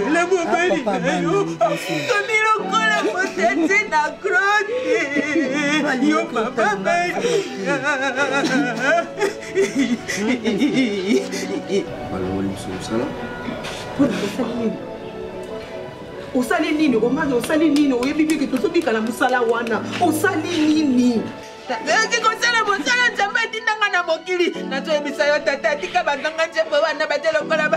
Tikela mobali na yo akomi lokola motati na grotte. Yo mama Maria. Balongoli biso mosala. Osali nini? Osali nini Omari? Osali nini? Oyebi biki tozobika na mosala wana. Osali nini? Nayoki kosala mosala Nzambe atindanga na mokili. Nazoyebisa yo tata, atika bazanga nzembo wana bate lokola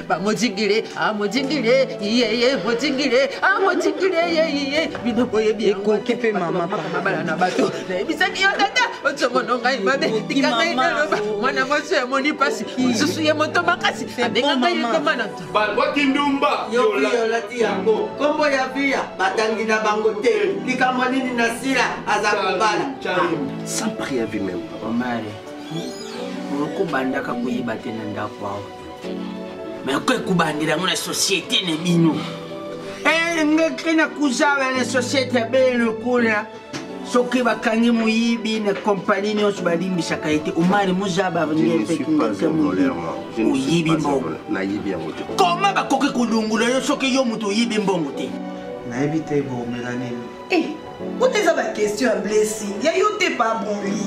bamojingile amojingile yeye mojingile amojingile yeye. Bino boyebi ekoki mpe mama mabala na bato. Nayebisaki yo tata, ozomono ngai mabe, tika ngai naloba. Mwana mwasi oyo amoni mpasi, mosusu ye moto makasi abenga ngai ekoma na Babwaki ndumba. Yo via olati yango kombo ya via batangi na bango te likambo nini na sila aza kobala. Sans préavis même papa. Omari, okobandaka koyiba te na ndako awa, me okoki kobandela yango na société na bino. Ngeke na kuzala na société ya beno kuna, soki bakangi moyibi na kompani nyonso balimbisaka ye te. Omari muzaba. Oyibi mbongo. Nayibi yango te. Koma bakoki kolungola yo soki yo moto oyibi mbongo te. Nayebi te bomela nini. Uta eza baquestion ya blessing ya yo te pa bonli.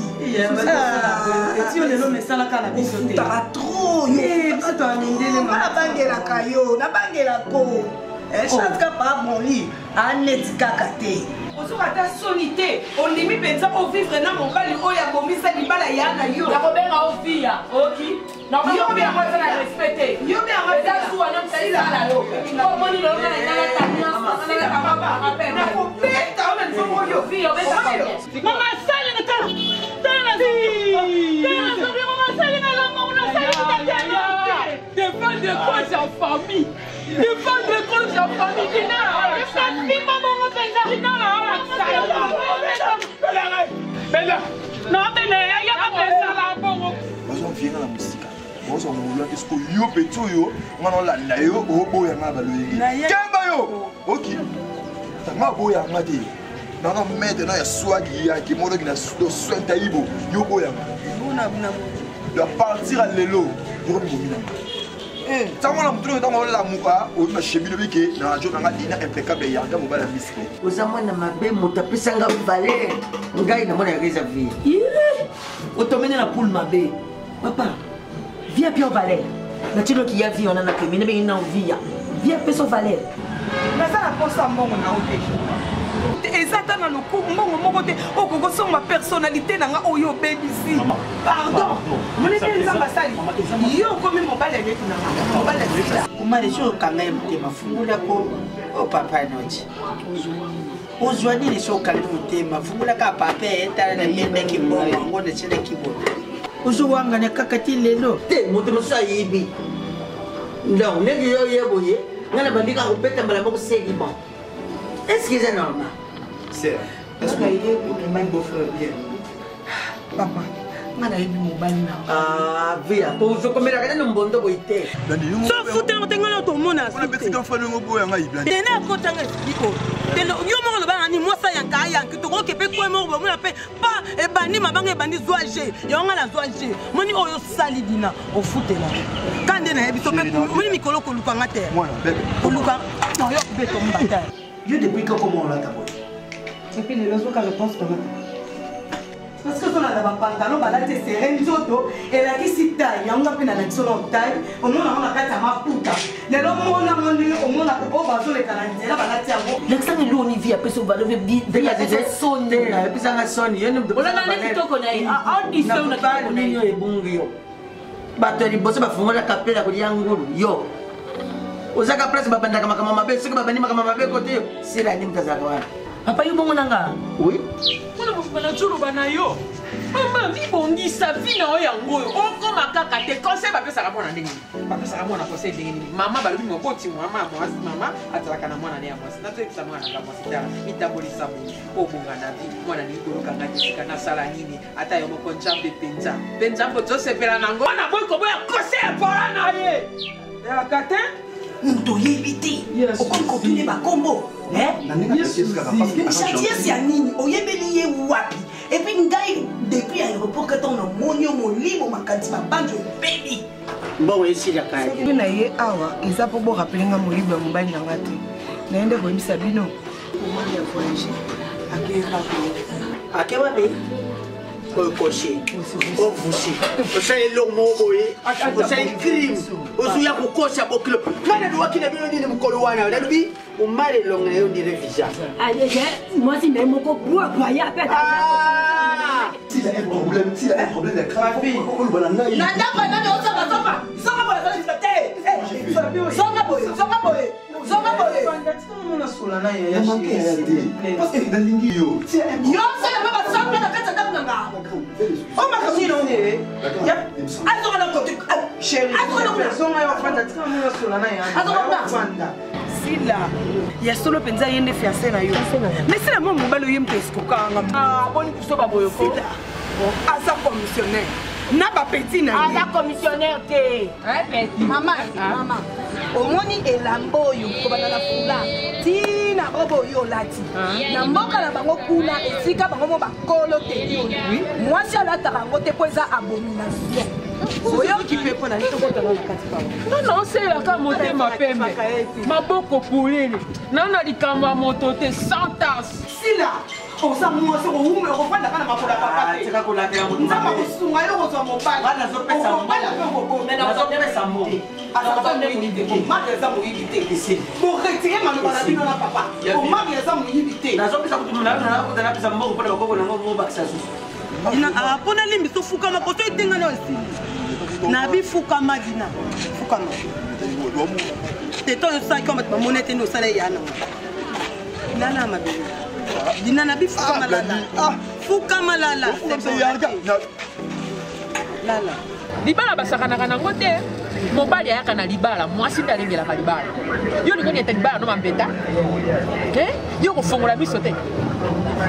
Eti lelo mesalaka na biso te. Ofutaka trop yo, nabangelaka yo, nabangelako chance ka pa bonli aneti kaka te. Ozoka ata soni te, ondimi mpenza ovivre na mobali oyo abomisa libala ya na yo. Nakobenga ovia oki nakobenga eza na respect te, eza zuwa na mosala yo omoni lelo na nalata Nakobeta oyo na lifongo oyo. Mama sali na tala tala na tala na zobi mama sali na lamba una sali na défendre cause ya famille, défendre cause ya famille dina. Bimba bongo mpenza. Bela nabene yaka pesala bongo. Bazwa na mosika, bazwa ngolu te. Siko yo peti oyo nga na olanda yo, oboya nga baloyenge kemba yo oki nga boyanga te nanga maître na ya swagi yaki monoki na soin taibo yo boyanga à partir ya lelo yokomi bomi nanga ntango na motu oyo ntango olamuka oyi na chemine obike na radio nanga dina impeccable yanga mobali ya miske. Oza mwana mabe, moto apesanga valeur ngai namonaka eza vie otomene na poule mabe. Papa via pio valeur natinoki ya vie wana nakemi nabengi na via via peso valeur. Naza na posa mbongo na yo te, eza ata na loku mbongo moko te okoki kosomba personnalité na nga oyo obebisi. Pardon, moni te Nzambe asali yo okomi mobali ya leki na nga, mobali ya sila. Omari, so okanga ye motema, fungola ko o papa noti ozwa nini? So okangi motema, fungola kaka papa etala na mendaki mbongo yango natielaki boye, ozowangana kaka ti lelo te. Moto mosusu ayibi, donc ndenge yo ye boye, ngai na bandi kaka kobeta mbala moko seliment. Est ce que eza normal? Sœur, est ce que omemani beau-frère bien? Papa, nga nayebi mobali na via ozokomelaka nano mbondo boye te. So futango te, ngai na tomona tene akotanga esprit oyo tene yo moko olobaka nini mwasa yanka ayanki tokoke mpe kwe moko bomona mpe pa ebandi mabanga ebandi zwa g yango ngai nazwa g moni oyo osali dina ofutela ka nde nayebi so mpe moni mikolo kolukanga te koluka yo beto mbata. Yo depuis quand comment olata boye? Et puis lelo ozoka réponse koma parce que ozolanda bapantalon balati esere nzoto elakisi taille yango, nga mpe nalakisi ono taille omonango na kati ya maputa lelo omonango ndenge omonaka oyo bazoleka na nzela balati yango. Lakisanga eloni vi apesi valeur, vi apesi soni. Apesanga soni. Olanda nde kitoko na ye aodise na kitoko na ye ebungi yo. Bato ya liboso bafungolaka kapela kolia ngulu, yo ozaka place babandaka makambo mabe. Soki babandi makambo mabe kote yo sila nde moto azalaka wana. Papa, yo bongo na nga? Oui. Mwana mobimba na joloba na yo mama mibongisa vi na yo yango oyo okoma kaka te. Conseil bapesaka mwana ndenge nini? Bapesaka mwana conseil ndenge nini? Mama balobi moboti mama mwasi, mama azalaka na mwana ne ya mwasi. Nazoyebisa mwana nanga mwasi, tala mitambolisa boye mpo obonga na vi. Mwana alingi koluka ngai te, sika nasala nini? Ata yo moko Nzambe mpenza mpenza mpo tozosepela nango wana boyi koboya conseil ya pora na ye yaka te. Moto oyebi te, okomi kotune bakombo gentillesse ya nini? Oyebeli ye wapi? Et puis ngai depuis aéroport ka ntango namoni yo, molimo makanisi mabanzo ebebi. Mbongo esilaka te. Soki na ye awa eza mpo borapele nga moyibi ya mobali na nga te. Naye nde koyebisa bino omali ya voyage akeyaka Ake wapi? Okoshe, ovusi, osali eloko moko boye, osali crime, ozoya kokosa bokilo. Ngai nalobaki na bino nini mokolo wana? Nalobi omala elongo na yo ndire visa. Mwasi na ye moko bwakwa ye ape. S'il a un problème, s'il a un problème, oloba na ngai. Na ndako ya nani ozonga zonga zonga boye azali te. Zonga boye, zonga boye, zonga boye. Namanke yaya te parce que nalingi yo. Yo osala mpe basanga na kati ya ndako na nga. O makambo nini? Azonga na kote. Azonga na kuna. Sila ya solo mpenza ye nde fiance na yo, mais sila mwa mobali oye moto esikokanga. Boni biso baboyoko. Sila aza commissionnaire na bapeti na ye. Aza commissionnaire te. Mama, mama, omoni elamba oyo kobanda na fula ntina robe oyo olati na mboka na bango kuna, esika bango mo bakolo te, mwasi alataka yango te mpo eza abomination. Oyoki mpe mpo na tokotana na kati bango. Nga na oselaka motema pembe, maboko polele, na na likambo ya moto te, sans tasse. Sila, oza mwasi, okowumela okofandaka na makolo ya papa te. Nzambe akosunga yo kozwa mobali, okobala mpe okobomazaka moyibi te. Omari aza moyibi te. Boretire maloba na bino na papa. Omari aza moyibi te. Nazopesa kutu, napesa mbongo mpona bakoko nango mobakisa susu. Mpona limbiso, fukama koso etengana oyo esili na bifukama. Dina, fukama tete oyo osalaki bato bamoni ete nde osala eya nango. Lala mabele, dina na bifukama, lala, fukama, lala, lala. Libala basakanaka nango te. Mobali ayaka na libala, mwasi nde alengelaka libala. Yo olingi ete libala no mampeta, yo kofongola miso te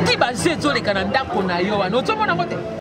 ti bazwi ezoleka na ndako na yo wana, ozomona yango te.